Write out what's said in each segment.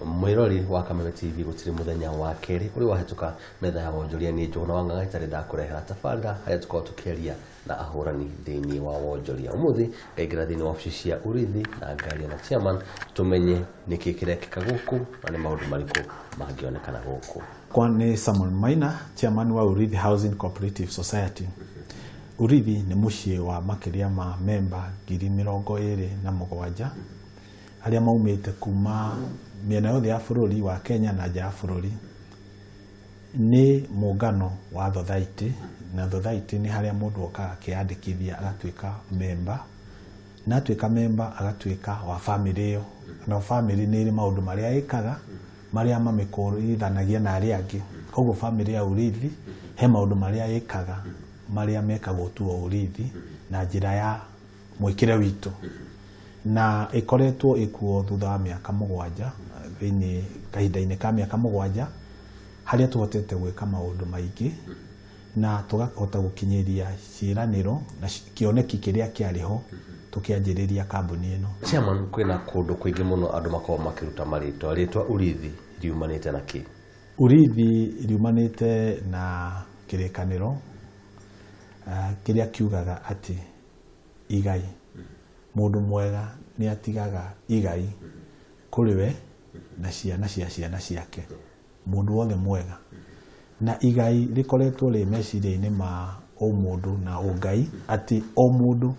Mwirori wa Kameme TV gutiri muthenya wa keri uri wahituka metha ya wonjoria ni Njuguna wa Ng'ang'a itarĩ ndakũrehera tabarĩra harĩa tũkoragwo tũkĩaria na ahũrani thĩinĩ wa wonjoria. Ũmũthĩ ngaingĩra thĩinĩ wa obici cia Urithi na ngaria na chairman tumenye nĩkĩ kĩrekĩka gũkũ na nĩ maũndũ marĩkũ mangĩonekana gũkũ. Kwa nĩ Samuel Maina, chairman wa Urithi Housing Cooperative Society. Urithi nĩ mũciĩ wa makĩria ma memba 27,000 arĩa maumĩte kuma mĩena yothe ya bũrũri wa Kenya na nja ya bũrũri. Nĩ mũngano wa thothaitĩ, na thothaitĩ nĩ harĩa mũndũ okaga akĩyandĩkithia agatuĩka memba, na atuĩka memba agatuĩka wa bamĩrĩ ĩyo. Na bamĩrĩ nĩ ĩrĩ maũndũ marĩa ĩkaga marĩa mamĩkũrithanagia na arĩa angĩ. Koguo bamĩrĩ ya Urithi he maũndũ marĩa ĩkaga marĩa mekagwo tu o Urithi na njĩra ya mwĩkĩre witũ, na ĩkoretwo ĩkuo thutha wa mĩaka 7, thĩinĩ kahinda-inĩ ka mĩaka 7 harĩa tũhotete gwĩka maũndũ maingĩ na tũgahota gũkinyĩria ciĩranĩro na kĩoneki kĩrĩa kĩarĩ ho tũkĩanjĩrĩria kambuni ĩno. Chairman, kwĩna kũndũ kũingĩ mũno andũ makoragwo makĩruta marĩtwa. Rĩtwa Urithi riumanĩte na kĩ? Urithi riumanĩte na kĩrĩkanĩro kĩrĩa kiugaga atĩ igai, mũndũ mwega nĩ atigaga igai kũrĩ we na ciana cia ciana ciake, mũndũ wothe mwega. Na igai rĩkoretwo rĩ meciria-inĩ ma ũmũndũ na ũngai atĩ o mũndũ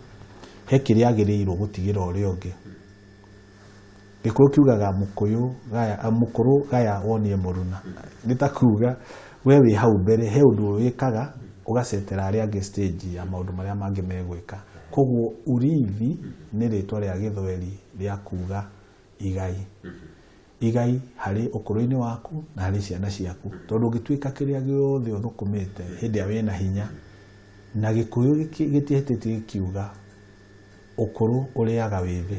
he kĩrĩa agĩrĩirwo gũtigĩra ũrĩa ũngĩ. Gĩkũyũ kiugaga mũkũrũ gaya wonie mũruna. Nĩ ta kuga we wĩ hau mbere he ũndũ wĩkaga ũgacetera arĩa angĩ stage ya maũndũ marĩa mangĩ megwĩka. Koguo Urithi nĩ rĩtwa rĩa gĩthweri rĩa kuga igai. Igai harĩ ũkũrũ-inĩ waku na harĩ ciana ciaku, tondũ ũngĩtuĩka kĩrĩa gĩothe ũthũkũmĩte hĩndĩ ĩrĩa wĩna hinya, na gĩkũyũ gĩtiĩhĩtĩtie gĩkiuga ũkũrũ ũrĩaga wĩthĩ.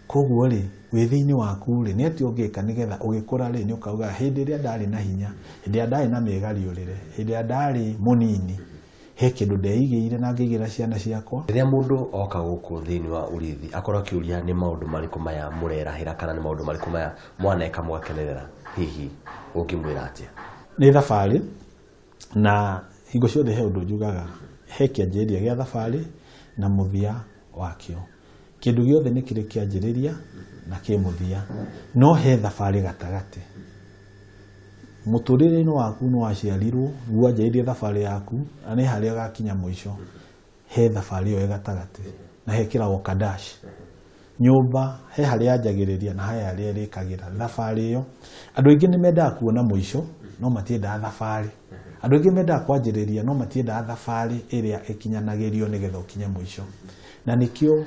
Koguo rĩ, wĩthĩ-inĩ waku rĩ, nĩ atĩa ũngĩka nĩgetha ũgĩkũra rĩ, nĩ ũkauga hĩndĩ ĩrĩa ndarĩ na hinya, hĩndĩ ĩrĩa ndarĩ na mĩgariũrĩre, hĩndĩ ĩrĩa ndarĩ mũnini, he kĩndũ ndeigĩire na ngĩigĩra ciana ciakwa. Rĩrĩa mũndũ oka gũkũ thĩinĩ wa Urithi akorwo akĩũria nĩ maũndũ marĩkũ maya mũrerahĩra kana nĩ maũndũ marĩkũ maya mwaneka mũgakenerera, hihi ũngĩmwĩra atĩa? Nĩ thabarĩ, na hingo ciothe he ũndũ njugaga, he kĩanjĩrĩria gĩa thabarĩ na mũthia wakĩo. Kĩndũ gĩothe nĩ kĩrĩ kĩanjĩrĩria na kĩ mũthia, no he thabarĩ gatagatĩ. Mũtũrĩre-inĩ waku nĩ waciarirwo, wanjĩrĩirie thabarĩ yaku, na nĩ harĩa ũgakinya mũico. He thabarĩ ĩyo ĩ gatagatĩ, na hekĩragwo kadash. Nyũmba he harĩa yanjagĩrĩria na he harĩa ĩrĩkagĩra thabarĩ ĩyo. Andũ aingĩ nĩ mendaga kuona mũico, no matiendaga thabarĩ. Andũ aingĩ mendaga kwanjĩrĩria, no matiendaga thabarĩ ĩrĩa ĩkinyanagĩrio nĩgetha ũkinye mũico. Na nĩkĩo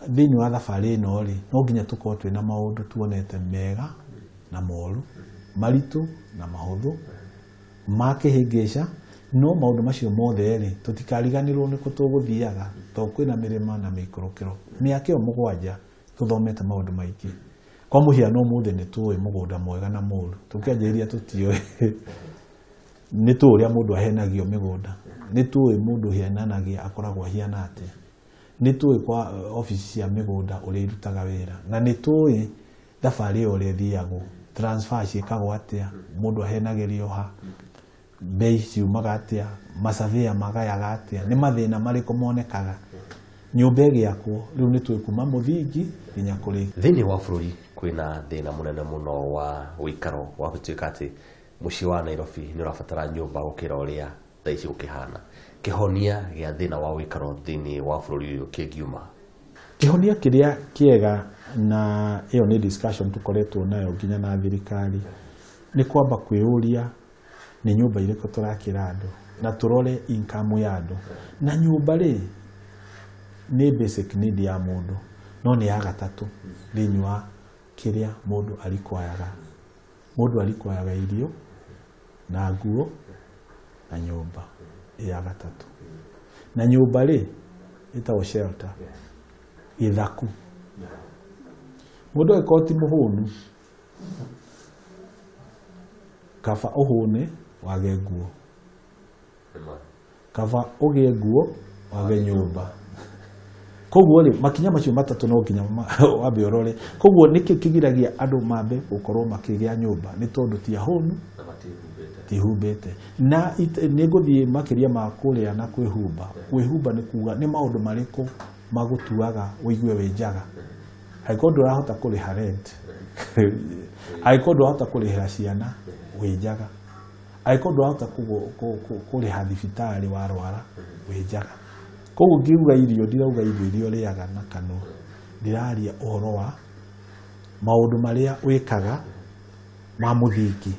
thĩinĩ wa thabarĩ ĩno rĩ, no nginya tũkorwo twĩna maũndũ tuonete mega na moru, maritũ na mahũthũ, ma kĩhĩngĩca, no maũndũ macio mothe rĩ, tũtikariganĩrwo nĩ kũ tũgũthiaga, tondũ kwĩna mĩrĩma na mĩikũrũkĩro. Mĩaka ĩyo 7 tũthomete maũndũ maingĩ. Kwa mũhiano ũmũthĩ nĩ tũĩ mũgũnda mwega na mũũru, tũkĩanjĩrĩria tũtiũĩ. Nĩ tũĩ ũrĩa mũndũ ahenagio mĩgũnda, nĩ tũĩ mũndũ ũhiananagia akoragwo ahiana atĩa, nĩ tũĩ kwa obici cia mĩgũnda ũrĩa irutaga wĩra, na nĩ tũĩ thabarĩ ĩyo ũrĩa ĩthiagwo, transfer ciĩkagwo atĩa, mũndũ ahenagĩrio ha, mbei ciumaga atĩa, masurveyor magayaga atĩa, nĩ mathĩna marĩkũ monekaga nyũmba ĩgĩakwo. Rĩu nĩ tũĩ kuma mũthingi nginya kũrĩ. Thĩinĩ wa bũrũri kwĩna thĩna mũnene mũno wa ũikaro wa gũtuĩka atĩ mũciĩ wa Nairobi nĩ ũrabatara nyũmba gũkĩra ũrĩa thaa ici gũkĩhana. Kĩhonia gĩa thĩna wa ũikaro thĩinĩ wa bũrũri ũyũ kĩngiuma? Kĩhonia kĩrĩa kĩega, na ĩyo nĩ discussion tũkoretwo nayo nginya na thirikari, nĩ kwamba kwĩyũria nĩ nyũmba irĩkũ tũrakĩra andũ, na tũrore income ya andũ. Na nyũmba rĩ, nĩ basic need ya mũndũ, no nĩ ya gatatũ thĩinĩ wa kĩrĩa mũndũ arikwayaga. Mũndũ arikwayaga irio na nguo na nyũmba ya gatatũ. Na nyũmba rĩ, ĩtagwo shelter, gĩthaku. Mũndũ angĩkorwo ti mũhũnu, kaba ũhũne wage nguo, kaba ũgĩe nguo wage nyũmba. Koguo rĩ makinya macio matatũ no nginya wambe ũrore. Koguo nĩkĩ kĩgiragia andũ mambe gũkorwo makĩgĩa nyũmba nĩ tondũ ti ahũnu tihumbĩte. Na nĩ ngũthiĩ makĩria ma kũrĩa na kwĩhumba. Kwĩhumba nĩ kuga nĩ maũndũ marĩkũ magũtuaga ũigue wĩ njaga. Angĩkorwo ndũrahota kũrĩha rent, angĩkorwo ndũrahota kũrĩhĩra ciana wĩ njaga, angĩkorwo ndũrahota kũrĩha thibitarĩ warwara wĩ njaga. Koguo ngiuga irio ndirauga irio iria ũrĩaga na kanua, ndĩraria ũhoro wa maũndũ marĩa wĩkaga ma mũthingi,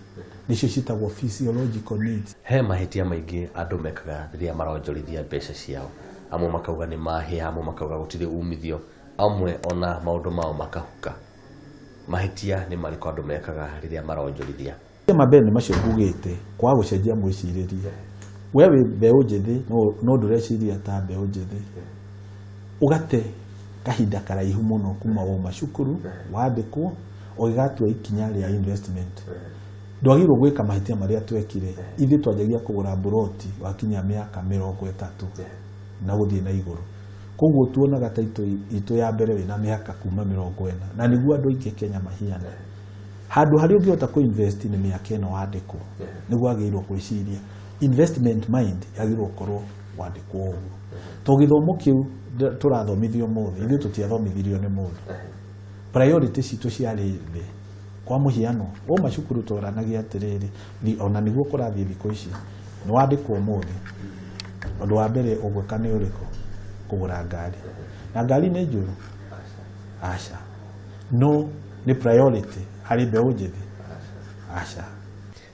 nĩcio ciĩtagwo physiological needs. He mahĩtia maingĩ andũ mekaga rĩrĩa maronjorithia mbeca ciao. Amwe makauga nĩ mahĩa, amwe makauga gũtirĩ umithio, amwe ona maũndũ mao makahuka. Mahĩtia nĩ marĩkũ andũ mekaga rĩrĩa maronjorithia? Ma mbere nĩ macio ngugĩte, kwaga gũcenjia mwĩcirĩrie. We wĩ mbeũ njĩthĩ no ndũreciria ta mbeũ njĩthĩ, ũgate kahinda karaihu mũno kuma wauma cukuru wandĩkwo ũgĩgatua ikinya rĩa investment. Ndwagĩrĩirwo gwĩka mahĩtia marĩa twekire. Ithuĩ twanjagia kũgũra mburoti wakinya mĩaka 30 na gũthiĩ na igũrũ. Koguo tuonaga ta itũ ya mbere wĩna mĩaka kuma 40, na nĩguo andũ aingĩ Kenya mahiana. Handũ harĩa ũngĩhota kũ-invest nĩ mĩaka ĩno wandĩkwo, nĩguo wagĩrĩirwo gwĩciria. Investment mind yagĩrĩirwo gũkorwo wandĩkwo ũguo. To gĩthomo kĩu tũrathomithio mũthĩ, ithuĩ tũtiathomithirio nĩ mũndũ. Priority citũ ciarĩ thĩ. Kwa mũhiano, wauma cukuru twaranagia atĩrĩrĩ, ona nĩguo kũrathiĩ thikũ ici, nĩ wandĩkwo ũmũthĩ, ũndũ wa mbere ũgwĩka nĩ ũrĩkũ? Kũgũra ngari. Na ngari nĩ njũru? Aca. No nĩ priority harĩ mbeũ njĩthĩ? Aca.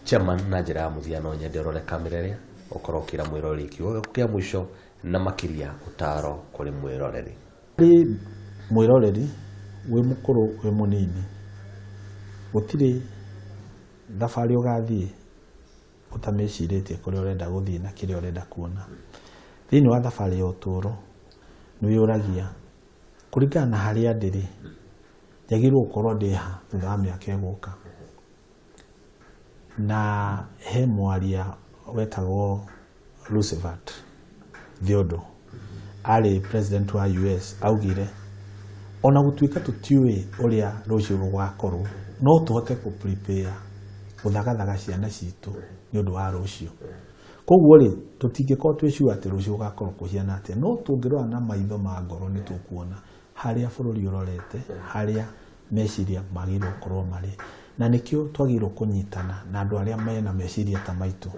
Chairman, na njĩra ya mũthia no nyende ũrore kamera ĩrĩa ũkorwo ũkĩra mwĩroreri kiugo gĩaku kĩa mũico na makĩria ũtaro kũrĩ mwĩroreri. Kũrĩ mwĩroreri wĩ mũkũrũ wĩ mũnini, gũtirĩ thabarĩ ũgathiĩ ũtamĩcirĩtie kũrĩa ũrenda gũthiĩ na kĩrĩa ũrenda kuona. Thĩinĩ wa thabarĩ ya ũtũũro nĩ wĩyũragia kũringana na harĩa ndĩrĩ njagĩrĩirwo gũkorwo ndĩ ha thutha wa mĩaka ĩgũka. Na he mwaria wetagwo Roosevelt Theodore, arĩ president wa US, augire ona gũtuĩka tũtiũĩ ũrĩa rũciũ rũgakorwo, no tũhote kũ prepare gũthagathaga ciana citũ nĩ ũndũ wa rũciũ. Koguo rĩ tũtingĩkorwo twĩ sure atĩ rũciũ gũgakorwo kũhiana atĩa, no tũngĩrora na maitho ma ngoro nĩ tũkuona harĩa bũrũri ũrorete, harĩa meciria magĩrĩirwo gũkorwo marĩ. Na nĩkĩo twagĩrĩirwo kũnyitana na andũ arĩa mena meciria ta maitũ.